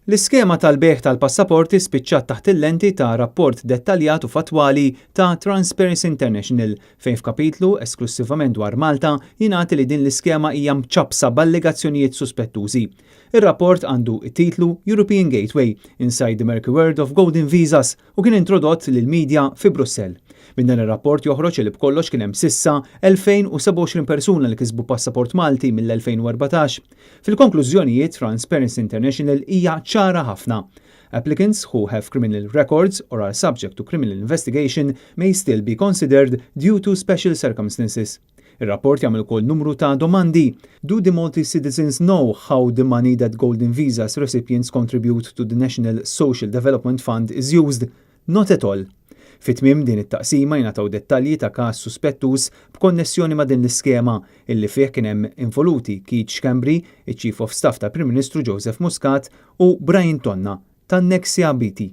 L-iskema tal-bejgħ tal-passaporti spiċċat taħt il-lenti ta' rapport dettaljat u fattwali ta' Transparency International fejn f'kapitlu esklussivament dwar Malta jingħati li din l-iskema hija mċappsa b'allegazzjonijiet suspettużi. Ir-rapport għandu it-titlu European Gateway: Inside the Murky World of Golden Visas u kien introdott lill-medja fi Brussell. Minn dan ir-rapport joħroġ li b'kollox kien hemm s'issa 2027 persuna li kisbu passaport Malti mill-2014. Fil-konklużjonijiet, Transparency International hija ċara ħafna. Applicants who have criminal records or are subject to criminal investigation may still be considered due to special circumstances. Ir-rapport jagħmel ukoll numru ta' domandi. Do the Maltese citizens know how the money that Golden Visas recipients contribute to the National Social Development Fund is used? Not at all. Fit-tmiem din it-taqsima jingħataw dettalji ta' każ suspettuż b'konnessjoni ma' din l-iskema illi fih kien hemm involuti Keith Schembri, iċ-Chief of Staff tal-Prim Ministru Joseph Muscat, u Brian Tonna tan-Nexia BT.